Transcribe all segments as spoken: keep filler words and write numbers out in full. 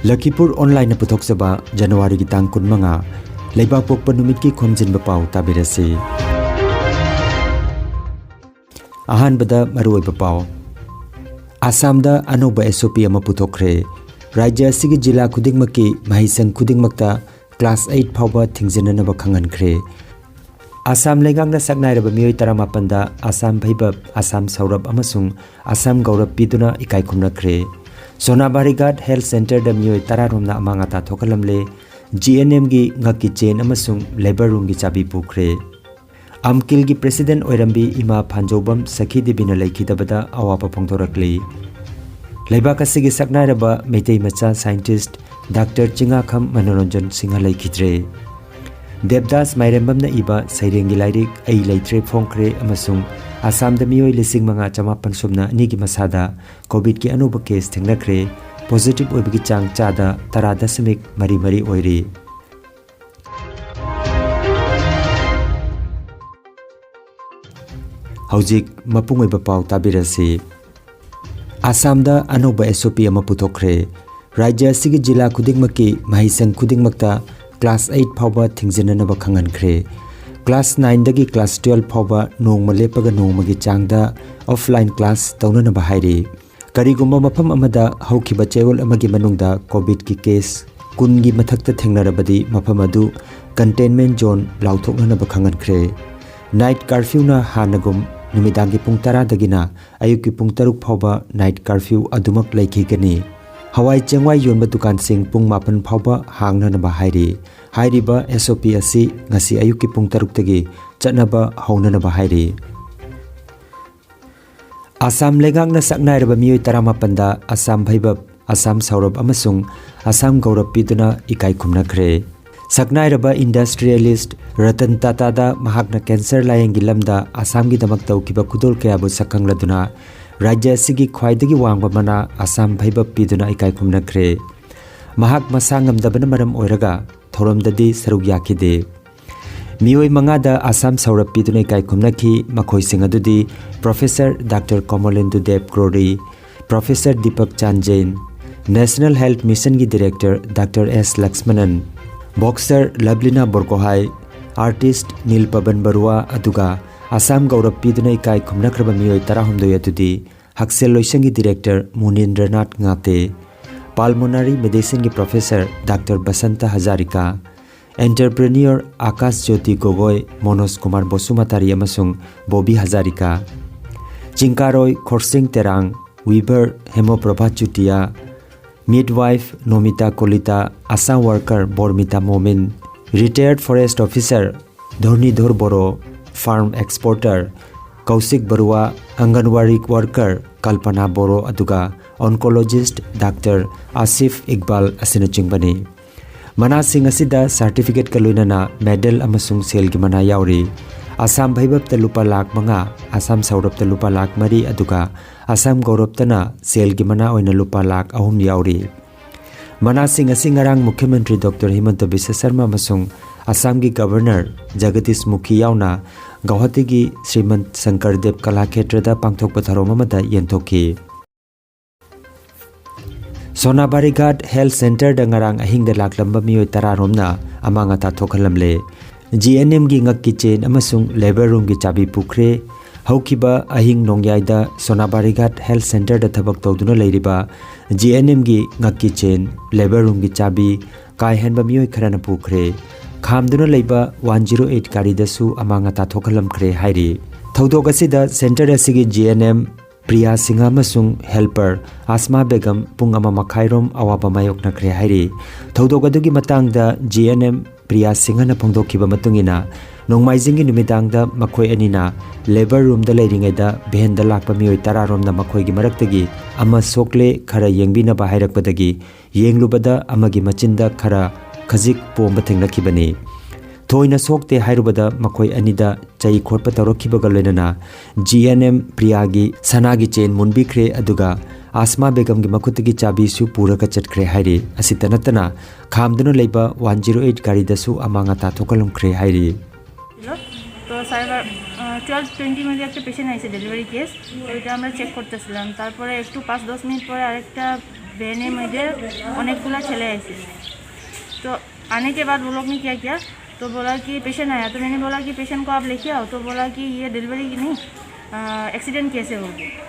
ꯂꯈꯤꯄꯨꯔ ꯑꯣꯟꯂꯥꯏꯟꯅ ꯄꯨꯊꯣꯛꯆꯕ ꯖꯅꯋꯥꯔꯤꯒꯤ ꯇꯥꯡ ꯀꯨꯟꯃꯉꯥ, ꯂꯩꯕꯥꯛꯄꯣꯛꯄ ꯅꯨꯃꯤꯠꯀꯤ ꯈꯣꯝꯖꯤꯟꯕ ꯄꯥꯎ ꯇꯥꯕꯤꯔꯁꯤ꯫ ꯑꯍꯥꯟꯕꯗ ꯃꯔꯨꯑꯣꯏꯕ ꯄꯥꯎ꯫ ꯑꯁꯥꯝꯗ ꯑꯅꯧꯕ S O P ꯑꯃ ꯄꯨꯊꯣꯛꯈ꯭ꯔꯦ꯫ ꯔꯥꯖ꯭ꯌ ꯑꯁꯤꯒꯤ ꯖꯤꯂꯥ ꯈꯨꯗꯤꯡꯃꯛꯀꯤ ꯃꯍꯩꯁꯪ ꯈꯨꯗꯤꯡꯃꯛꯇ class eight ꯐꯥꯎꯕ ꯊꯤꯡꯖꯤꯟꯅꯅꯕ ꯈꯪꯍꯟꯈ꯭ꯔꯦ꯫ ꯑꯁꯥꯝ ꯂꯩꯉꯥꯛꯅ ꯁꯛꯅꯥꯏꯔꯕ ꯃꯤꯑꯣꯏ ꯇꯔꯥꯃꯥꯄꯟꯗ ꯑꯁꯥꯝ ꯚꯩꯚꯕ, ꯑꯁꯥꯝ ꯁꯧꯔꯚ ꯑꯃꯁꯨꯡ ꯑꯁꯥꯝ ꯒꯧꯔꯕ ꯄꯤꯗꯨꯅ ꯏꯀꯥꯏ ꯈꯨꯝꯅꯈ꯭ꯔꯦ꯫ ꯁꯣꯅꯥꯕꯥꯔꯤꯒꯥꯠ ꯍꯦꯜꯊ ꯁꯦꯟꯇꯔꯗ ꯃꯤꯑꯣꯏ ꯇꯔꯥ ꯔꯣꯝꯅ ꯑꯃꯥꯡ ꯑꯇꯥ ꯊꯣꯛꯍꯜꯂꯝꯂꯦ꯫ G N M ꯒꯤ ꯉꯛꯀꯤ ꯆꯦꯟ ꯑꯃꯁꯨꯡ ꯂꯦꯕꯔ ꯔꯨꯝꯒꯤ ꯆꯥꯕꯤ ꯄꯨꯈ꯭ꯔꯦ꯫ ꯑꯝꯀꯤꯜꯒꯤ ꯄ꯭ꯔꯦꯁꯤꯗꯦꯟꯠ ꯑꯣꯏꯔꯝꯕꯤ ꯏꯃꯥ ꯐꯥꯟꯖꯧꯕꯝ ꯁꯈꯤ ꯗꯦꯕꯤꯅ ꯂꯩꯈꯤꯗꯕꯗ ꯑꯋꯥꯕ ꯐꯣꯡꯗꯣꯔꯛꯂꯤ꯫ ꯂꯩꯕꯥꯛ ꯑꯁꯤꯒꯤ ꯁꯛꯅꯥꯏꯔꯕ ꯃꯩꯇꯩ ꯃꯆꯥ ꯁꯥꯏꯟꯇꯤꯁꯠ ꯗꯥꯛꯇꯔ ꯆꯤꯡꯉꯥꯈꯝ ꯃꯅꯣꯔꯟꯖꯟ ꯁꯤꯡꯍ ꯂꯩꯈꯤꯗ꯭ꯔꯦ꯫ ꯗꯦꯕꯗꯥꯁ ꯃꯥꯏꯔꯦꯝꯕꯝꯅ ꯏꯕ ꯁꯩꯔꯦꯡꯒꯤ ꯂꯥꯏꯔꯤꯛ ꯑꯩ ꯂꯩꯇ꯭ꯔꯦ ꯐꯣꯡꯈ꯭ꯔꯦ ꯑꯃꯁꯨꯡ ꯑꯁꯥꯝꯗ ꯃꯤꯑꯣꯏ ꯂꯤꯁꯤꯡ ꯃꯉꯥ ꯆꯃꯥꯄꯟ ꯁꯨꯞꯅ ꯑꯅꯤꯒꯤ ꯃꯁꯥꯗ ꯀꯣꯚꯤꯗꯀꯤ ꯑꯅꯧꯕ ꯀꯦꯁ ꯊꯦꯡꯅꯈ꯭ꯔꯦ꯫ ꯄꯣꯖꯤꯇꯤꯚ ꯑꯣꯏꯕꯒꯤ ꯆꯥꯡ ꯆꯥꯗ ꯇꯔꯥ ꯗꯁꯃꯤꯛ ꯃꯔꯤ ꯃꯔꯤ ꯑꯣꯏꯔꯤ꯫ ꯍꯧꯖꯤꯛ ꯃꯄꯨꯡ ꯑꯣꯏꯕ ꯄꯥꯎ ꯇꯥꯕꯤꯔꯁꯤ꯫ ꯑꯁꯥꯝꯗ ꯑꯅꯧꯕ S O P ꯑꯃ ꯄꯨꯊꯣꯛꯈ꯭ꯔꯦ꯫ ꯔꯥꯖ꯭ꯌ ꯑꯁꯤꯒꯤ ꯖꯤꯂꯥ ꯈꯨꯗꯤꯡꯃꯛꯀꯤ ꯃꯍꯩꯁꯪ ꯈꯨꯗꯤꯡꯃꯛꯇ class eight ꯐꯥꯎꯕ ꯊꯤꯡꯖꯤꯟꯅꯅꯕ ꯈꯪꯍꯟꯈ꯭ꯔꯦ꯫ Class nine ꯗꯒꯤ class twelve ꯐꯥꯎꯕ ꯅꯣꯡꯃ ꯂꯦꯞꯄꯒ ꯅꯣꯡꯃꯒꯤ ꯆꯥꯡꯗ offline class ꯇꯧꯅꯅꯕ ꯍꯥꯏꯔꯤ꯫ ꯀꯔꯤꯒꯨꯝꯕ ꯃꯐꯝ ꯑꯃꯗ ꯍꯧꯈꯤꯕ ꯆꯌꯣꯜ ꯑꯃꯒꯤ ꯃꯅꯨꯡꯗ ꯀꯣꯚꯤꯗꯀꯤ ꯀꯦꯁ ꯀꯨꯟꯒꯤ ꯃꯊꯛꯇ ꯊꯦꯡꯅꯔꯕꯗꯤ ꯃꯐꯝ ꯑꯗꯨ containment zone ꯂꯥꯎꯊꯣꯛꯅꯅꯕ ꯈꯪꯍꯟꯈ꯭ꯔꯦ꯫ Night curfewꯅ ꯍꯥꯟꯅꯒꯨꯝ ꯅꯨꯃꯤꯗꯥꯡꯒꯤ ꯄꯨꯡ ꯇꯔꯥꯗꯒꯤꯅ ꯑꯌꯨꯛꯀꯤ ꯄꯨꯡ ꯇꯔꯨꯛ ꯐꯥꯎꯕ night curfew ꯑꯗꯨꯃꯛ ꯂꯩꯈꯤꯒꯅꯤ꯫ ꯍꯋꯥꯏ ꯆꯦꯡꯋꯥꯏ ꯌꯣꯟꯕ ꯗꯨꯀꯥꯟꯁꯤꯡ ꯄꯨꯡ ꯃꯥꯄꯟ ꯐꯥꯎꯕ ꯍꯥꯡꯅꯅꯕ ꯍꯥꯏꯔꯤ꯫ ꯍꯥꯏꯔꯤꯕ S O P ꯑꯁꯤ ꯉꯁꯤ ꯑꯌꯨꯛꯀꯤ ꯄꯨꯡ ꯇꯔꯨꯛꯇꯒꯤ ꯆꯠꯅꯕ ꯍꯧꯅꯅꯕ ꯍꯥꯏꯔꯤ꯫ ꯑꯁꯥꯝ ꯂꯩꯉꯥꯛꯅ ꯁꯛꯅꯥꯏꯔꯕ ꯃꯤꯑꯣꯏ ꯇꯔꯥꯃꯥꯄꯟꯗ ꯑꯁꯥꯝ ꯚꯩꯚꯕ, ꯑꯁꯥꯝ ꯁꯧꯔꯚ ꯑꯃꯁꯨꯡ ꯑꯁꯥꯝ ꯒꯧꯔꯕ ꯄꯤꯗꯨꯅ ꯏꯀꯥꯏ ꯈꯨꯝꯅꯈ꯭ꯔꯦ꯫ ꯁꯛꯅꯥꯏꯔꯕ industrialist ꯔꯇꯟ ꯇꯥꯇꯥꯗ ꯃꯍꯥꯛꯅ cancer ꯂꯥꯌꯦꯡꯒꯤ ꯂꯝꯗ ꯑꯁꯥꯝꯒꯤꯗꯃꯛ ꯇꯧꯈꯤꯕ ꯈꯨꯗꯣꯜ ꯀꯌꯥꯕꯨ ꯁꯛꯈꯪꯂꯗꯨꯅ ꯔꯥꯖ꯭ꯌ ꯑꯁꯤꯒꯤ ꯈ꯭ꯋꯥꯏꯗꯒꯤ ꯋꯥꯡꯕ ꯃꯅꯥ ꯑꯁꯥꯝ ꯚꯩꯚꯕ ꯄꯤꯗꯨꯅ ꯏꯀꯥꯏ ꯈꯨꯝꯅꯈ꯭ꯔꯦ꯫ ꯃꯍꯥꯛ ꯃꯁꯥ ꯉꯝꯗꯕꯅ ꯃꯔꯝ ꯑꯣꯏꯔꯒ ꯊꯧꯔꯝꯗꯗꯤ ꯁꯔꯨꯛ ꯌꯥꯈꯤꯗꯦ꯫ ꯃꯤꯑꯣꯏ ꯃꯉꯥꯗ ꯑꯁꯥꯝ ꯁꯧꯔꯚ ꯄꯤꯗꯨꯅ ꯏꯀꯥꯏ ꯈꯨꯝꯅꯈꯤ꯫ ꯃꯈꯣꯏꯁꯤꯡ ꯑꯗꯨꯗꯤ Professor Doctor ꯀꯃꯂꯦꯟꯗꯨ ꯗꯦꯕ ꯀ꯭ꯔꯣꯔꯤ, Professor ꯗꯤꯄꯛ ꯆꯥꯟ ꯖꯦꯟ, National Health Missionꯒꯤ Director Doctor S Laxmanan, boxer Lovlina Borgohai, artist Nil Paban Barua ꯑꯗꯨꯒ ꯑꯁꯥꯝ ꯒꯧꯔꯕ ꯄꯤꯗꯨꯅ ꯏꯀꯥꯏ ꯈꯨꯝꯅꯈ꯭ꯔꯕ ꯃꯤꯑꯣꯏ ꯇꯔꯥꯍꯨꯝꯗꯣꯏ ꯑꯗꯨꯗꯤ ꯍꯛꯁꯦꯜ ꯂꯣꯏꯁꯪꯒꯤ Director ꯃꯨꯅꯤꯟꯗ꯭ꯔꯅꯥꯊ ꯉꯥꯇꯦ, Pulmonary Medicinꯒꯤ Professor Doctor Basanta Hazarika, Entrepreneur Akash Jyoti ꯒꯣꯒꯣꯏ, ꯃꯣꯅꯣꯖ Kumar ꯕꯣꯁꯨꯃꯇꯥꯔꯤ ꯑꯃꯁꯨꯡ ꯕꯣꯕꯤ ꯍꯖꯥꯔꯤꯀꯥ, ꯆꯤꯡꯀꯥꯔꯣꯏ ꯈꯣꯔꯁꯤꯡ ꯇꯦꯔꯥꯡ, weaver ꯍꯦꯃꯣꯄ꯭ꯔꯚꯥ ꯆꯨꯇꯤꯌꯥ, midwife ꯅꯣꯃꯤꯇꯥ ꯀꯣꯂꯤꯇꯥ, ꯑꯁꯥ worker ꯕꯣꯔꯃꯤꯇꯥ ꯃꯣꯃꯤꯟ, retired forest officer ꯙꯣꯔꯅꯤꯙꯣꯔ ꯕꯣꯔꯣ, farm exporter ꯀꯧꯁꯤꯛ ꯕꯔꯨꯋꯥ, ꯑꯪꯒꯟꯋꯥꯔꯤ worker ꯀꯜꯄꯅꯥ ꯕꯣꯔꯣ, ꯑꯗꯨꯒ oncologist Doctor ꯑꯥꯁꯤꯐ ꯏꯛꯕꯥꯜ ꯑꯁꯤꯅꯆꯤꯡꯕꯅꯤ꯫ ꯃꯅꯥꯁꯤꯡ ꯑꯁꯤꯗ certificateꯀ ꯂꯣꯏꯅꯅ medal ꯑꯃꯁꯨꯡ ꯁꯦꯜꯒꯤ ꯃꯅꯥ ꯌꯥꯎꯔꯤ꯫ ꯑꯁꯥꯝ ꯚꯩꯚꯞꯇ ꯂꯨꯄꯥ ꯂꯥꯈ ꯃꯉꯥ, ꯑꯁꯥꯝ ꯁꯧꯔꯞꯇ ꯂꯨꯄꯥ ꯂꯥꯈ ꯃꯔꯤ, ꯑꯗꯨꯒ ꯑꯁꯥꯝ ꯒꯧꯔꯞꯇꯅ ꯁꯦꯜꯒꯤ ꯃꯅꯥ ꯑꯣꯏꯅ ꯂꯨꯄꯥ ꯂꯥꯈ ꯑꯍꯨꯝ ꯌꯥꯎꯔꯤ꯫ ꯃꯅꯥꯁꯤꯡ ꯑꯁꯤ ꯉꯔꯥꯡ ꯃꯨꯈ꯭ꯌ ꯃꯟꯇ꯭ꯔꯤ ꯗꯣꯛꯇꯔ ꯍꯤꯃꯟꯇ ꯕꯤꯁ꯭ꯋ ꯁꯔꯃ ꯑꯃꯁꯨꯡ ꯑꯁꯥꯝꯒꯤ ꯒꯕꯔꯅꯔ ꯖꯒꯗꯤꯁ ꯃꯨꯈꯤ ꯌꯥꯎꯅ ꯒꯧꯍꯥꯇꯤꯒꯤ ꯁ꯭ꯔꯤꯃꯟ ꯁꯪꯀꯔꯗꯦꯕ ꯀꯂꯥꯈꯦꯇ꯭ꯔꯗ ꯄꯥꯡꯊꯣꯛꯄ ꯊꯧꯔꯝ ꯑꯃꯗ ꯌꯦꯟꯊꯣꯛꯈꯤ꯫ ꯁꯣꯅꯥꯕꯥꯔꯤꯘꯥꯠ Health Centreꯗ ꯉꯔꯥꯡ ꯑꯍꯤꯡꯗ ꯂꯥꯛꯂꯝꯕ ꯃꯤꯑꯣꯏ ꯇꯔꯥꯔꯣꯝꯅ ꯑꯃꯥꯡ ꯑꯇꯥ ꯊꯣꯛꯍꯜꯂꯝꯂꯦ꯫ ꯖꯤ ꯑꯦꯟ ꯑꯦꯝꯒꯤ ꯉꯛꯀꯤ ꯆꯦꯟ ꯑꯃꯁꯨꯡ labor roomꯒꯤ ꯆꯥꯕꯤ ꯄꯨꯈ꯭ꯔꯦ꯫ ꯍꯧꯈꯤꯕ ꯑꯍꯤꯡ ꯅꯣꯡꯌꯥꯏꯗ ꯁꯣꯅꯥꯕꯥꯔꯤꯘꯥꯠ Health Centreꯗ ꯊꯕꯛ ꯇꯧꯗꯨꯅ ꯂꯩꯔꯤꯕ ꯖꯤ ꯑꯦꯟ ꯑꯦꯝꯒꯤ ꯉꯛꯀꯤ ꯆꯦꯟ, labor roomꯒꯤ ꯆꯥꯕꯤ ꯀꯥꯏꯍꯟꯕ ꯃꯤꯑꯣꯏ ꯈꯔꯅ ꯄꯨꯈ꯭ꯔꯦ꯫ ꯈꯥꯝꯗꯨꯅ ꯂꯩꯕ one zero eight ꯒꯥꯔꯤꯗꯁꯨ ꯑꯃꯥꯡ ꯑꯇꯥ ꯊꯣꯛꯍꯜꯂꯝꯈ꯭ꯔꯦ ꯍꯥꯏꯔꯤ꯫ ꯊꯧꯗꯣꯛ ꯑꯁꯤꯗ centre ꯑꯁꯤꯒꯤ ꯖꯤ ꯑꯦꯟ ꯑꯦꯝ ꯄ꯭ꯔꯤꯌꯥ ꯁꯤꯡꯍ ꯑꯃꯁꯨꯡ helper ꯑꯥꯁꯃꯥ ꯕꯦꯒꯝ ꯄꯨꯡ ꯑꯃ ꯃꯈꯥꯏꯔꯣꯝ ꯑꯋꯥꯕ ꯃꯥꯌꯣꯛꯅꯈ꯭ꯔꯦ ꯍꯥꯏꯔꯤ꯫ ꯊꯧꯗꯣꯛ ꯑꯗꯨꯒꯤ ꯃꯇꯥꯡꯗ ꯖꯤ ꯑꯦꯟ ꯑꯦꯝ ꯄ꯭ꯔꯤꯌꯥ ꯁꯤꯡꯍꯅ ꯐꯣꯡꯗꯣꯛꯈꯤꯕ ꯃꯇꯨꯡ ꯏꯟꯅ, ꯅꯣꯡꯃꯥꯏꯖꯤꯡꯒꯤ ꯅꯨꯃꯤꯗꯥꯡꯗ ꯃꯈꯣꯏ ꯑꯅꯤꯅ labor roomꯗ ꯂꯩꯔꯤꯉꯩꯗ vanꯗ ꯂꯥꯛꯄ ꯃꯤꯑꯣꯏ ꯇꯔꯥꯔꯣꯝꯅ ꯃꯈꯣꯏꯒꯤ ꯃꯔꯛꯇꯒꯤ ꯑꯃ ꯁꯣꯛꯂꯦ, ꯈꯔ ꯌꯦꯡꯕꯤꯅꯕ ꯍꯥꯏꯔꯛꯄꯗꯒꯤ ꯌꯦꯡꯂꯨꯕꯗ ꯑꯃꯒꯤ ꯃꯆꯤꯟꯗ ꯈꯔ ꯈꯖꯤꯛ ꯄꯣꯝꯕ ꯊꯦꯡꯅꯈꯤꯕꯅꯤ꯫ ꯊꯣꯏꯅ ꯁꯣꯛꯇꯦ ꯍꯥꯏꯔꯨꯕꯗ ꯃꯈꯣꯏ ꯑꯅꯤꯗ ꯆꯩ ꯈꯣꯠꯄ ꯇꯧꯔꯛꯈꯤꯕꯒ ꯂꯣꯏꯅꯅ ꯖꯤ ꯑꯦꯟ ꯑꯦꯝ ꯄ꯭ꯔꯤꯌꯥꯒꯤ ꯁꯅꯥꯒꯤ ꯆꯦꯟ ꯃꯨꯟꯕꯤꯈ꯭ꯔꯦ, ꯑꯗꯨꯒ ꯑꯥꯁꯃꯥ ꯕꯦꯒꯝꯒꯤ ꯃꯈꯨꯠꯇꯒꯤ ꯆꯥꯕꯤꯁꯨ ꯄꯨꯔꯒ ꯆꯠꯈ꯭ꯔꯦ ꯍꯥꯏꯔꯤ꯫ ꯑꯁꯤꯇ ꯅꯠꯇꯅ ꯈꯥꯝꯗꯨꯅ ꯂꯩꯕ one zero eight ꯒꯥꯔꯤꯗꯁꯨ ꯑꯃꯥꯡ ꯑꯇꯥ ꯊꯣꯛꯍꯜꯂꯝꯈ꯭রে ꯍꯥꯏꯔꯤ꯫ ছিল। তো সাড়ে বারো টুয়েলভ টোয়েন্টির মধ্যে একটা পেশেন্ট আছে, ডেলিভারি কেস। ওইটা আমরা চেক করতেছিলাম। তারপরে একটু পাঁচ দশ মিনিট পরে আরেকটা ভেনে মুঝে অনেকগুলা ছেলে এসে, তো আনে কে বাদ ও লোগ নে কিয়া কিয়া, তো বোলা কি পেশেন্ট আয়া, তো মেনে বোলা কি পেশেন্ট কো আপ লেকে আও, তো বোলা কি ইয়ে ডেলিভারি নেই, एक्सीडेंट केस है।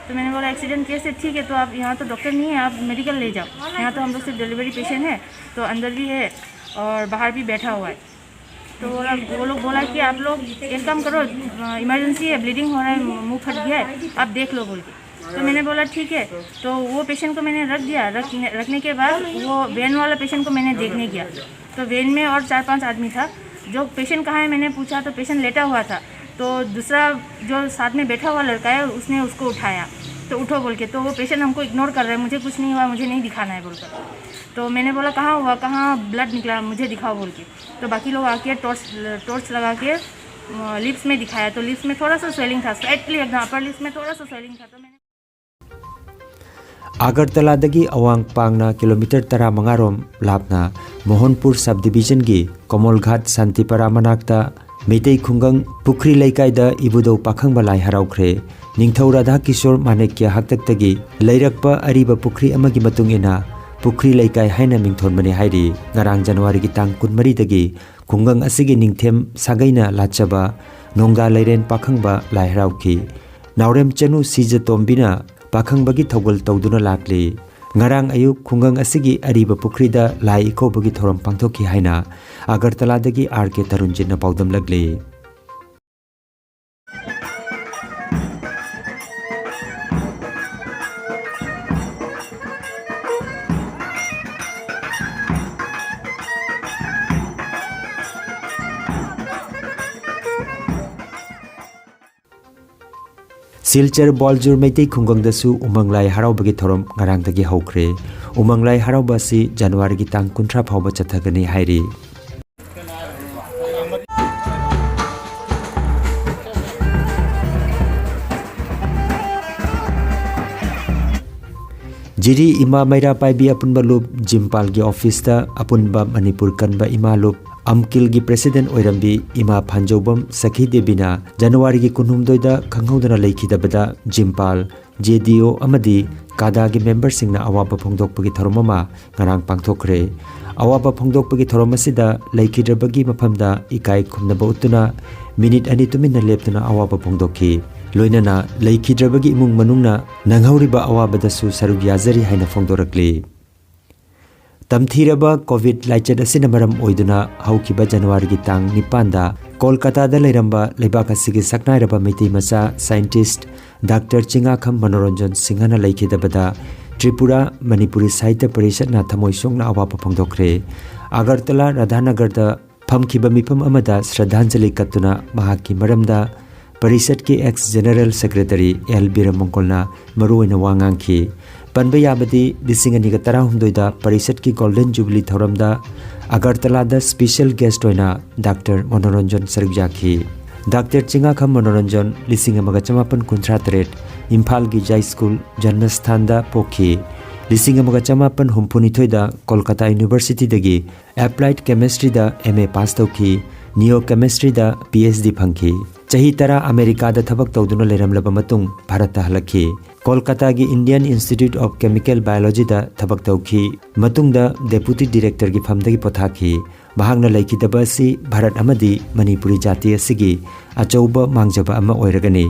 तो मैंने बोला एक्सीडेंट केस है, ठीक है, तो आप यहाँ तो डॉक्टर नहीं है, आप मेडिकल ले जाओ, यहाँ तो हम लोग सिर्फ डिलीवरी पेशेंट है, तो अंदर भी है और बाहर भी बैठा हुआ है। तो वो लोग वो लोग बोला कि आप लोग एक काम करो, इमरजेंसी है, ब्लीडिंग हो रहा है, मुंह फट गया है, आप देख लो बोल के। तो मैंने बोला ठीक है। तो वो पेशेंट को मैंने रख दिया। रख रखने के बाद वो वैन वाला पेशेंट को मैंने देखने गया, तो वैन में और चार पांच आदमी था। जो पेशेंट कहाँ है मैंने पूछा, तो पेशेंट लेटा हुआ था। तो दूसरा जो साथ में बैठा हुआ लड़का है, उसने उसको उठाया, तो उठो बोल के। तो वो पेशेंट हमको इग्नोर कर रहा है, मुझे कुछ नहीं हुआ, मुझे नहीं दिखाना है बोलकर। तो मैंने बोला कहाँ हुआ, कहाँ ब्लड निकला, मुझे दिखाओ बोल के। तो बाकी लोग आके टॉर्च टॉर्च लगा के लिप्स में दिखाया, तो लिप्स में थोड़ा सा स्वेलिंग था, स्लाइटली एकदम अपर लिप्स में थोड़ा सा स्वेलिंग था। तो मैंने ꯑꯒꯔꯇꯂꯥꯗꯒꯤ ꯑꯋꯥꯡ ꯄꯥꯡꯅ ꯀꯤꯂꯣꯃꯤꯇꯔ ꯇꯔꯥ ꯃꯉꯥ ꯔꯣꯝ ꯂꯥꯞꯅ ꯃꯣꯍꯟꯄꯨꯔ ꯁꯕ ꯗꯤꯕꯤꯖꯟꯒꯤ ꯀꯣꯃꯣꯜꯘꯥꯠ ꯁꯥꯟꯇꯤꯄꯥꯔꯥ ꯃꯅꯥꯛꯇ ꯃꯩꯇꯩ ꯈꯨꯡꯒꯪ ꯄꯨꯈ꯭ꯔꯤ ꯂꯩꯀꯥꯏꯗ ꯏꯕꯨꯙꯧ ꯄꯥꯈꯪꯕ ꯂꯥꯏ ꯍꯔꯥꯎꯈ꯭ꯔꯦ꯫ ꯅꯤꯡꯊꯧ ꯔꯥꯙꯥ ꯀꯤꯁꯣꯔ ꯃꯥꯅꯤꯛꯌ ꯍꯥꯛꯇꯛꯇꯒꯤ ꯂꯩꯔꯛꯄ ꯑꯔꯤꯕ ꯄꯨꯈ꯭ꯔꯤ ꯑꯃꯒꯤ ꯃꯇꯨꯡ ꯏꯟꯅ ꯄꯨꯈ꯭ꯔꯤ ꯂꯩꯀꯥꯏ ꯍꯥꯏꯅ ꯃꯤꯡꯊꯣꯟꯕꯅꯤ ꯍꯥꯏꯔꯤ꯫ ꯉꯔꯥꯡ ꯖꯅꯋꯥꯔꯤꯒꯤ ꯇꯥꯡ ꯀꯨꯟꯃꯔꯤꯗꯒꯤ ꯈꯨꯡꯒꯪ ꯑꯁꯤꯒꯤ ꯅꯤꯡꯊꯦꯝ ꯁꯥꯒꯩꯅ ꯂꯥꯠꯆꯕ ꯅꯣꯡꯗꯥ ꯂꯩꯔꯦꯟ ꯄꯥꯈꯪꯕ ꯂꯥꯏ ꯍꯔꯥꯎꯈꯤ꯫ ꯅꯥꯎꯔꯦꯝ ꯆꯅꯨ ꯁꯤꯖꯇꯣꯝꯕꯤꯅ ꯄꯥꯈꯪꯕꯒꯤ ꯊꯧꯒꯜ ꯇꯧꯗꯨꯅ ꯂꯥꯛꯂꯤ꯫ ꯉꯔꯥꯡ ꯑꯌꯨꯛ ꯈꯨꯡꯒꯪ ꯑꯁꯤꯒꯤ ꯑꯔꯤꯕ ꯄꯨꯈ꯭ꯔꯤꯗ ꯂꯥꯏ ꯏꯀꯧꯕꯒꯤ ꯊꯧꯔꯝ ꯄꯥꯡꯊꯣꯛꯈꯤ ꯍꯥꯏꯅ ꯑꯒꯔꯇꯂꯥꯗꯒꯤ ꯑꯥꯔ ꯀꯦ ꯇꯔꯨꯟꯖꯤꯠꯅ ꯄꯥꯎꯗꯝꯂꯛꯂꯤ꯫ ꯁꯤꯜꯆꯔ ꯕꯣꯜꯖꯨꯔ ꯃꯩꯇꯩ ꯈꯨꯡꯒꯪꯗꯁꯨ ꯎꯃꯪ ꯂꯥꯏ ꯍꯔꯥꯎꯕꯒꯤ ꯊꯧꯔꯝ ꯉꯔꯥꯡꯗꯒꯤ ꯍꯧꯈ꯭ꯔꯦ꯫ ꯎꯃꯪ ꯂꯥꯏ ꯍꯔꯥꯎꯕ ꯑꯁꯤ ꯖꯅꯋꯥꯔꯤꯒꯤ ꯇꯥꯡ ꯀꯨꯟꯊ꯭ꯔꯥ ꯐꯥꯎꯕ ꯆꯠꯊꯒꯅꯤ ꯍꯥꯏꯔꯤ꯫ ꯖꯤꯔꯤ ꯏꯃꯥ ꯃꯩꯔꯥ ꯄꯥꯏꯕꯤ ꯑꯄꯨꯟꯕ ꯂꯨꯞ ꯖꯤꯝꯄꯥꯜꯒꯤ ꯑꯣꯐꯤꯁꯇ ꯑꯄꯨꯟꯕ ꯃꯅꯤꯄꯨꯔ ꯀꯟꯕ ꯏꯃꯥ ꯂꯨꯞ ꯑꯝꯀꯤꯜꯒꯤ ꯄ꯭ꯔꯦꯁꯤꯗꯦꯟꯠ ꯑꯣꯏꯔꯝꯕꯤ ꯏꯃꯥ ꯐꯥꯟꯖꯧꯕꯝ ꯁꯈꯤ ꯗꯦꯕꯤꯅ ꯖꯅꯋꯥꯔꯤꯒꯤ ꯀꯨꯟꯍꯨꯝꯗꯣꯏꯗ ꯈꯪꯍꯧꯗꯅ ꯂꯩꯈꯤꯗꯕꯗ ꯖꯤꯝꯄꯥꯜ ꯖꯦ ꯗꯤ ꯑꯣ ꯑꯃꯗꯤ ꯀꯥꯗꯥꯒꯤ ꯃꯦꯝꯕꯔꯁꯤꯡꯅ ꯑꯋꯥꯕ ꯐꯣꯡꯗꯣꯛꯄꯒꯤ ꯊꯧꯔꯝ ꯑꯃ ꯉꯔꯥꯡ ꯄꯥꯡꯊꯣꯛꯈ꯭ꯔꯦ꯫ ꯑꯋꯥꯕ ꯐꯣꯡꯗꯣꯛꯄꯒꯤ ꯊꯧꯔꯝ ꯑꯁꯤꯗ ꯂꯩꯈꯤꯗ꯭ꯔꯕꯒꯤ ꯃꯐꯝꯗ ꯏꯀꯥꯏ ꯈꯨꯝꯅꯕ ꯎꯠꯇꯨꯅ ꯃꯤꯅꯤꯠ ꯑꯅꯤ ꯇꯨꯃꯤꯟꯅ ꯂꯦꯞꯇꯨꯅ ꯑꯋꯥꯕ ꯐꯣꯡꯗꯣꯛꯈꯤ꯫ ꯂꯣꯏꯅꯅ ꯂꯩꯈꯤꯗ꯭ꯔꯕꯒꯤ ꯏꯃꯨꯡ ꯃꯅꯨꯡꯅ ꯅꯪꯍꯧꯔꯤꯕ ꯑꯋꯥꯕꯗꯁꯨ ꯁꯔꯨꯛ ꯌꯥꯖꯔꯤ ꯍꯥꯏꯅ ꯐꯣꯡꯗꯣꯔꯛꯂꯤ꯫ ꯇꯝꯊꯤꯔꯕ ꯀꯣꯚꯤꯗ ꯂꯥꯏꯆꯠ ꯑꯁꯤꯅ ꯃꯔꯝ ꯑꯣꯏꯗꯨꯅ ꯍꯧꯈꯤꯕ ꯖꯅꯋꯥꯔꯤꯒꯤ ꯇꯥꯡ ꯅꯤꯄꯥꯟꯗ ꯀꯣꯜꯀꯥꯇꯥꯗ ꯂꯩꯔꯝꯕ ꯂꯩꯕꯥꯛ ꯑꯁꯤꯒꯤ ꯁꯛꯅꯥꯏꯔꯕ ꯃꯩꯇꯩ ꯃꯆꯥ ꯁꯥꯏꯟꯇꯤꯁ꯭ꯠ ꯗꯥꯛꯇꯔ ꯆꯤꯉꯥꯈꯝ ꯃꯅꯣꯔꯟꯖꯟ ꯁꯤꯡꯍꯅ ꯂꯩꯈꯤꯗꯕꯗ ꯇ꯭ꯔꯤꯄꯨꯔꯥ ꯃꯅꯤꯄꯨꯔꯤ ꯁꯥꯍꯤꯇ꯭ꯌ ꯄꯔꯤꯁꯠꯅ ꯊꯃꯣꯏ ꯁꯣꯛꯅ ꯑꯋꯥꯕ ꯐꯣꯡꯗꯣꯛꯈ꯭ꯔꯦ꯫ ꯑꯒꯔꯇꯂꯥ ꯔꯥꯙꯥꯅꯒꯔꯗ ꯐꯝꯈꯤꯕ ꯃꯤꯐꯝ ꯑꯃꯗ ꯁ꯭ꯔꯗꯥꯟꯖꯂꯤ ꯀꯠꯇꯨꯅ ꯃꯍꯥꯛꯀꯤ ꯃꯔꯝꯗ ꯄꯔꯤꯁꯠꯀꯤ ꯑꯦꯛꯁ ꯖꯦꯅꯔꯦꯜ ꯁꯦꯀ꯭ꯔꯦꯇꯔꯤ ꯑꯦꯜ ꯕꯤꯔꯃꯪꯒꯣꯜꯅ ꯃꯔꯨꯑꯣꯏꯅ ꯋꯥ ꯉꯥꯡꯈꯤ꯫ ꯄꯟꯕ ꯌꯥꯕꯗꯤ, ꯂꯤꯁꯤꯡ ꯑꯅꯤꯒ ꯇꯔꯥꯍꯨꯝꯗꯣꯏꯗ ꯄꯔꯤꯁꯠꯀꯤ ꯒꯣꯜꯗꯟ ꯖꯨꯕꯤꯂꯤ ꯊꯧꯔꯝꯗ ꯑꯒꯔꯇꯂꯥꯗ ꯁ꯭ꯄꯦꯁꯤꯌꯦꯜ ꯒꯦꯁ꯭ꯠ ꯑꯣꯏꯅ ꯗꯥꯛꯇꯔ ꯃꯅꯣꯔꯟꯖꯟ ꯁꯔꯨꯛ ꯌꯥꯈꯤ꯫ ꯗꯥꯛꯇꯔ ꯆꯤꯉꯥꯈꯝ ꯃꯅꯣꯔꯟꯖꯟ ꯂꯤꯁꯤꯡ ꯑꯃꯒ ꯆꯃꯥꯄꯟ ꯀꯨꯟꯊ꯭ꯔꯥ ꯇꯔꯦꯠ ꯏꯝꯐꯥꯜꯒꯤ ꯖꯥꯏ ꯁ꯭ꯀꯨꯜ ꯖꯟꯃꯁꯊꯥꯟꯗ ꯄꯣꯛꯈꯤ꯫ ꯂꯤꯁꯤꯡ ꯑꯃꯒ ꯆꯃꯥꯄꯟ ꯍꯨꯝꯐꯨꯅꯤꯊꯣꯏꯗ ꯀꯣꯜꯀꯇꯥ ꯌꯨꯅꯤꯚꯔꯁꯤꯇꯤꯗꯒꯤ ꯑꯦꯄ꯭ꯂꯥꯏꯗ ꯀꯦꯃꯤꯁꯇ꯭ꯔꯤꯗ ꯑꯦꯝ ꯑꯦ ꯄꯥꯁ ꯇꯧꯈꯤ꯫ ꯅꯤꯑꯣ ꯀꯦꯃꯤꯁꯇ꯭ꯔꯤꯗ ꯄꯤ ꯑꯩꯆ ꯗꯤ ꯐꯪꯈꯤ꯫ ꯆꯍꯤ ꯇꯔꯥ ꯑꯃꯦꯔꯤꯀꯥꯗ ꯊꯕꯛ ꯇꯧꯗꯨꯅ ꯂꯩꯔꯝꯂꯕ ꯃꯇꯨꯡ ꯚꯥꯔꯠꯇ ꯍꯜꯂꯛꯈꯤ꯫ ꯀꯣꯜꯀꯇꯥꯒꯤ ꯏꯟꯗꯤꯌꯟ ꯏꯟꯁꯇꯤꯇ꯭ꯌꯨꯠ ꯑꯣꯐ ꯀꯦꯃꯤꯀꯦꯜ ꯕꯥꯏꯑꯣꯂꯣꯖꯤꯗ ꯊꯕꯛ ꯇꯧꯈꯤ꯫ ꯃꯇꯨꯡꯗ ꯗꯦꯄꯨꯇꯤ ꯗꯤꯔꯦꯛꯇꯔꯒꯤ ꯐꯝꯗꯒꯤ ꯄꯣꯊꯥꯈꯤ꯫ ꯃꯍꯥꯛꯅ ꯂꯩꯈꯤꯗꯕ ꯑꯁꯤ ꯚꯥꯔꯠ ꯑꯃꯗꯤ ꯃꯅꯤꯄꯨꯔꯤ ꯖꯥꯇꯤ ꯑꯁꯤꯒꯤ ꯑꯆꯧꯕ ꯃꯥꯡꯖꯕ ꯑꯃ ꯑꯣꯏꯔꯒꯅꯤ꯫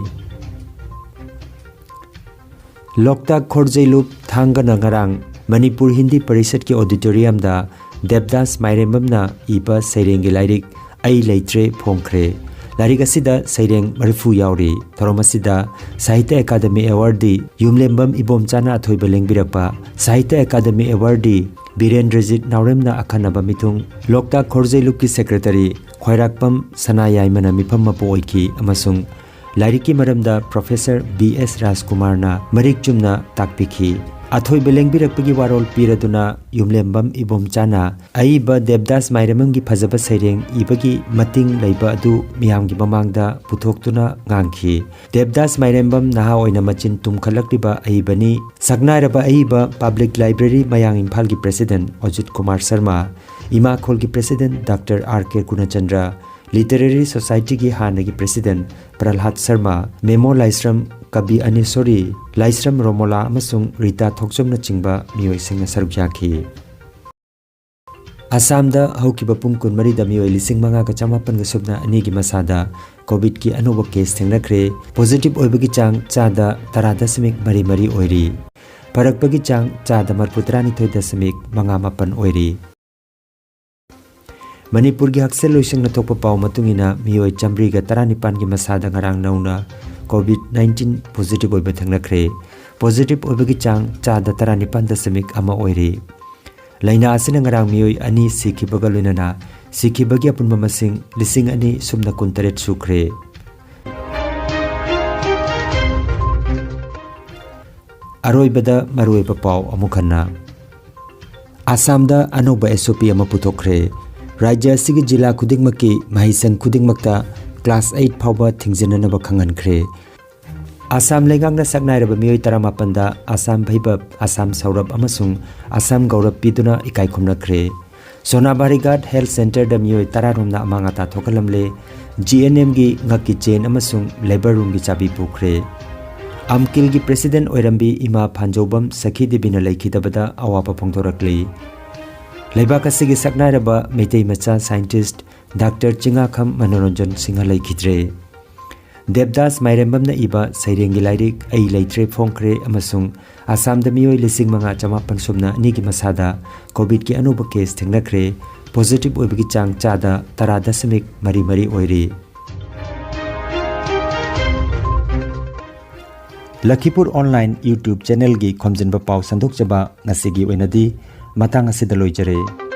ꯂꯣꯛꯇꯥꯛ ꯈꯣꯔꯖꯩꯂꯨꯞ ꯊꯥꯡꯒꯅ ꯉꯔꯥꯡ ꯃꯅꯤꯄꯨꯔ ꯍꯤꯟꯗꯤ ꯄꯔꯤꯁꯠꯀꯤ ꯑꯣꯗꯤꯇꯣꯔꯤꯌꯝꯗ ꯗꯦꯕꯗꯥꯁ ꯃꯥꯏꯔꯦꯝꯕꯝꯅ ꯏꯕ ꯁꯩꯔꯦꯡꯒꯤ ꯂꯥꯏꯔꯤꯛ ꯑꯩ ꯂꯩꯇ꯭ꯔꯦ ꯐꯣꯡꯈ꯭ꯔꯦ꯫ ꯂꯥꯏꯔꯤꯛ ꯑꯁꯤꯗ ꯁꯩꯔꯦꯡ ꯃꯔꯤꯐꯨ ꯌꯥꯎꯔꯤ꯫ ꯊꯧꯔꯝ ꯑꯁꯤꯗ ꯁꯥꯍꯤꯇ꯭ꯌ ꯑꯦꯀꯥꯗꯃꯤ ꯑꯦꯋꯥꯔꯗꯤ ꯌꯨꯝꯂꯦꯝꯕꯝ ꯏꯕꯣꯝꯆꯥꯅ ꯑꯊꯣꯏꯕ ꯂꯦꯡꯕꯤꯔꯛꯄ, ꯁꯥꯍꯤꯇ꯭ꯌ ꯑꯦꯀꯥꯗꯃꯤ ꯑꯦꯋꯥꯔꯗꯤ ꯕꯤꯔꯦꯟꯗ꯭ꯔꯖꯤꯠ ꯅꯥꯎꯔꯦꯝꯅ ꯑꯈꯟꯅꯕ ꯃꯤꯊꯨꯡ, ꯂꯣꯛꯇꯥꯛ ꯈꯣꯔꯖꯩꯂꯨꯞꯀꯤ ꯁꯦꯀ꯭ꯔꯦꯇꯔꯤ ꯈ꯭ꯋꯥꯏꯔꯥꯛꯄꯝ ꯁꯅꯥꯌꯥꯏꯃꯅ ꯃꯤꯐꯝ ꯃꯄꯨ ꯑꯣꯏꯈꯤ ꯑꯃꯁꯨꯡ ꯂꯥꯏꯔꯤꯛꯀꯤ ꯃꯔꯝꯗ ꯄ꯭ꯔꯣꯐꯦꯁꯔ ꯕꯤ ꯑꯦꯁ ꯔꯥꯖꯀꯨꯃꯥꯔꯅ ꯃꯔꯤꯛ ꯆꯨꯝꯅ ꯇꯥꯛꯄꯤꯈꯤ꯫ ꯑꯊꯣꯏꯕ ꯂꯦꯡꯕꯤꯔꯛꯄꯒꯤ ꯋꯥꯔꯣꯜ ꯄꯤꯔꯗꯨꯅ ꯌꯨꯝꯂꯦꯝꯕꯝ ꯏꯕꯣꯝꯆꯥꯅ ꯑꯏꯕ ꯗꯦꯕꯗꯥꯁ ꯃꯥꯏꯔꯦꯝꯕꯝꯒꯤ ꯐꯖꯕ ꯁꯩꯔꯦꯡ ꯏꯕꯒꯤ ꯃꯇꯤꯡ ꯂꯩꯕ ꯑꯗꯨ ꯃꯤꯌꯥꯝꯒꯤ ꯃꯃꯥꯡꯗ ꯄꯨꯊꯣꯛꯇꯨꯅ ꯉꯥꯡꯈꯤ꯫ ꯗꯦꯕꯗꯥꯁ ꯃꯥꯏꯔꯦꯝꯕꯝ ꯅꯍꯥ ꯑꯣꯏꯅ ꯃꯆꯤꯟ ꯇꯨꯝꯈꯠꯂꯛꯂꯤꯕ ꯑꯏꯕꯅꯤ꯫ ꯁꯛꯅꯥꯏꯔꯕ ꯑꯏꯕ ꯄꯕ꯭ꯂꯤꯛ ꯂꯥꯏꯕ꯭ꯔꯦꯔꯤ ꯃꯌꯥꯡ ꯏꯝꯐꯥꯜꯒꯤ ꯄ꯭ꯔꯦꯁꯤꯗꯦꯟꯠ ꯑꯖꯤꯠ ꯀꯨꯃꯥꯔ ꯁꯔꯃ, ꯏꯃꯥꯈꯣꯜꯒꯤ president doctor R K Gunachandra, literary ꯁꯣꯁꯥꯏꯇꯤꯒꯤ ꯍꯥꯟꯅꯒꯤ ꯄ꯭ꯔꯦꯁꯤꯗꯦꯟꯠ ꯄ꯭ꯔꯍꯂꯥꯗ ꯁꯔꯃ, ꯃꯦꯃꯣ ꯂꯥꯏꯁ꯭ꯔꯝ ꯀꯕꯤ ꯑꯅꯦꯁꯣꯔꯤ, ꯂꯥꯏꯁ꯭ꯔꯝ ꯔꯣꯃꯣꯂꯥ ꯑꯃꯁꯨꯡ ꯔꯤꯇꯥ ꯊꯣꯛꯆꯣꯝꯅꯆꯤꯡꯕ ꯃꯤꯑꯣꯏꯁꯤꯡꯅ ꯁꯔꯨꯛ ꯌꯥꯈꯤ꯫ ꯑꯁꯥꯝꯗ ꯍꯧꯈꯤꯕ ꯄꯨꯡ ꯀꯨꯟꯃꯔꯤꯗ ꯃꯤꯑꯣꯏ ꯂꯤꯁꯤꯡ ꯃꯉꯥꯒ ꯆꯃꯥꯄꯟꯒ ꯁꯨꯞꯅ ꯑꯅꯤꯒꯤ ꯃꯁꯥꯗ ꯀꯣꯚꯤꯗꯀꯤ ꯑꯅꯧꯕ ꯀꯦꯁ ꯊꯦꯡꯅꯈ꯭ꯔꯦ꯫ ꯄꯣꯖꯤꯇꯤꯚ ꯑꯣꯏꯕꯒꯤ ꯆꯥꯡ ꯆꯥꯗ ꯇꯔꯥ ꯗꯁꯃꯤꯛ ꯃꯔꯤ ꯃꯔꯤ ꯑꯣꯏꯔꯤ꯫ ꯐꯔꯛꯄꯒꯤ ꯆꯥꯡ ꯆꯥꯗ ꯃꯔꯤꯐꯨ ꯇꯔꯥꯅꯤꯊꯣꯏ ꯗꯁꯃꯤꯛ ꯃꯉꯥ ꯃꯥꯄꯟ ꯑꯣꯏꯔꯤ꯫ ꯃꯅꯤꯄꯨꯔꯒꯤ ꯍꯛꯁꯦꯜ ꯂꯣꯏꯁꯪꯅ ꯊꯣꯛꯄ ꯄꯥꯎ ꯃꯇꯨꯡ ꯏꯟꯅ, ꯃꯤꯑꯣꯏ ꯆꯥꯃꯔꯤꯒ ꯇꯔꯥꯅꯤꯄꯥꯟꯒꯤ ꯃꯁꯥꯗ ꯉꯔꯥꯡ ꯅꯧꯅ ꯀꯣꯚꯤꯗ ꯅꯥꯏꯟꯇꯤꯟ ꯄꯣꯖꯤꯇꯤꯚ ꯑꯣꯏꯕ ꯊꯦꯡꯅꯈ꯭ꯔꯦ꯫ ꯄꯣꯖꯤꯇꯤꯚ ꯑꯣꯏꯕꯒꯤ ꯆꯥꯡ ꯆꯥꯗ ꯇꯔꯥꯅꯤꯄꯥꯟ ꯗꯁꯃꯤꯛ ꯑꯃ ꯑꯣꯏꯔꯤ꯫ ꯂꯥꯏꯅꯥ ꯑꯁꯤꯅ ꯉꯔꯥꯡ ꯃꯤꯑꯣꯏ ꯑꯅꯤ ꯁꯤꯈꯤꯕꯒ ꯂꯣꯏꯅꯅ ꯁꯤꯈꯤꯕꯒꯤ ꯑꯄꯨꯟꯕ ꯃꯁꯤꯡ ꯂꯤꯁꯤꯡ ꯑꯅꯤ ꯁꯨꯞꯅ ꯀꯨꯟꯇꯔꯦꯠ ꯁꯨꯈ꯭ꯔꯦ꯫ ꯑꯔꯣꯏꯕꯗ ꯃꯔꯨꯑꯣꯏꯕ ꯄꯥꯎ ꯑꯃꯨꯛ ꯍꯟꯅ꯫ ꯑꯁꯥꯝꯗ ꯑꯅꯧꯕ ꯑꯦꯁ ꯑꯣ ꯄꯤ ꯑꯃ ꯄꯨꯊꯣꯛꯈ꯭ꯔꯦ꯫ ꯔꯥꯖ꯭ꯌ ꯑꯁꯤꯒꯤ ꯖꯤꯂꯥ ꯈꯨꯗꯤꯡꯃꯛꯀꯤ ꯃꯍꯩꯁꯪ ꯈꯨꯗꯤꯡꯃꯛꯇ ꯀ꯭ꯂꯥꯁ ꯑꯩꯠ ꯐꯥꯎꯕ ꯊꯤꯡꯖꯤꯟꯅꯅꯕ ꯈꯪꯍꯟꯈ꯭ꯔꯦ꯫ ꯑꯁꯥꯝ ꯂꯩꯉꯥꯛꯅ ꯁꯛꯅꯥꯏꯔꯕ ꯃꯤꯑꯣꯏ ꯇꯔꯥꯃꯥꯄꯟꯗ ꯑꯁꯥꯝ ꯚꯩꯕꯕ, ꯑꯁꯥꯝ ꯁꯧꯔꯚ ꯑꯃꯁꯨꯡ ꯑꯁꯥꯝ ꯒꯧꯔꯚ ꯄꯤꯗꯨꯅ ꯏꯀꯥꯏ ꯈꯨꯝꯅꯈ꯭ꯔꯦ꯫ ꯁꯣꯅꯥꯕꯥꯔꯤꯒꯥꯠ ꯍꯦꯜꯊ ꯁꯦꯟꯇꯔꯗ ꯃꯤꯑꯣꯏ ꯇꯔꯥ ꯔꯣꯝꯅ ꯑꯃꯥꯡ ꯑꯇꯥ ꯊꯣꯛꯍꯜꯂꯝꯂꯦ꯫ ꯖꯤ ꯑꯦꯟ ꯑꯦꯝꯒꯤ ꯉꯛꯀꯤ ꯆꯦꯟ ꯑꯃꯁꯨꯡ ꯂꯦꯕꯔ ꯔꯨꯝꯒꯤ ꯆꯥꯕꯤ ꯄꯨꯈ꯭ꯔꯦ꯫ ꯑꯝꯀꯤꯜꯒꯤ ꯄ꯭ꯔꯦꯁꯤꯗꯦꯟꯠ ꯑꯣꯏꯔꯝꯕꯤ ꯏꯃꯥ ꯐꯥꯟꯖꯧꯕꯝ ꯁꯈꯤ ꯗꯦꯕꯤꯅ ꯂꯩꯈꯤꯗꯕꯗ ꯑꯋꯥꯕ ꯐꯣꯡꯗꯣꯔꯛꯂꯤ꯫ ꯂꯩꯕꯥꯛ ꯑꯁꯤꯒꯤ ꯁꯛꯅꯥꯏꯔꯕ ꯃꯩꯇꯩ ꯃꯆꯥ ꯁꯥꯏꯟꯇꯤꯁꯠ ꯗꯥꯛꯇꯔ ꯆꯤꯡꯉꯥꯈꯝ ꯃꯅꯣꯔꯟꯖꯟ ꯁꯤꯡꯍ ꯂꯩꯈꯤꯗ꯭ꯔꯦ꯫ ꯗꯦꯕꯗꯥꯁ ꯃꯥꯏꯔꯦꯝꯕꯝꯅ ꯏꯕ ꯁꯩꯔꯦꯡꯒꯤ ꯂꯥꯏꯔꯤꯛ ꯑꯩ ꯂꯩꯇ꯭ꯔꯦ ꯐꯣꯡꯈ꯭ꯔꯦ ꯑꯃꯁꯨꯡ ꯑꯁꯥꯝꯗ ꯃꯤꯑꯣꯏ ꯂꯤꯁꯤꯡ ꯃꯉꯥ ꯆꯃꯥꯄꯟ ꯁꯨꯞꯅ ꯑꯅꯤꯒꯤ ꯃꯁꯥꯗ ꯀꯣꯚꯤꯗꯀꯤ ꯑꯅꯧꯕ ꯀꯦꯁ ꯊꯦꯡꯅꯈ꯭ꯔꯦ꯫ ꯄꯣꯖꯤꯇꯤꯚ ꯑꯣꯏꯕꯒꯤ ꯆꯥꯡ ꯆꯥꯗ ꯇꯔꯥ ꯗꯁꯃꯤꯛ ꯃꯔꯤ ꯃꯔꯤ ꯑꯣꯏꯔꯤ꯫ ꯂꯈꯤꯄꯨꯔ ꯑꯣꯟꯂꯥꯏꯟ YouTube ꯆꯦꯅꯦꯜꯒꯤ ꯈꯣꯝꯖꯤꯟꯕ ꯄꯥꯎ ꯁꯟꯗꯣꯛꯆꯕ ꯉꯁꯤꯒꯤ ꯑꯣꯏꯅꯗꯤ ꯃꯇꯥꯡ ꯑꯁꯤꯗ ꯂꯣꯏꯖꯔꯦ꯫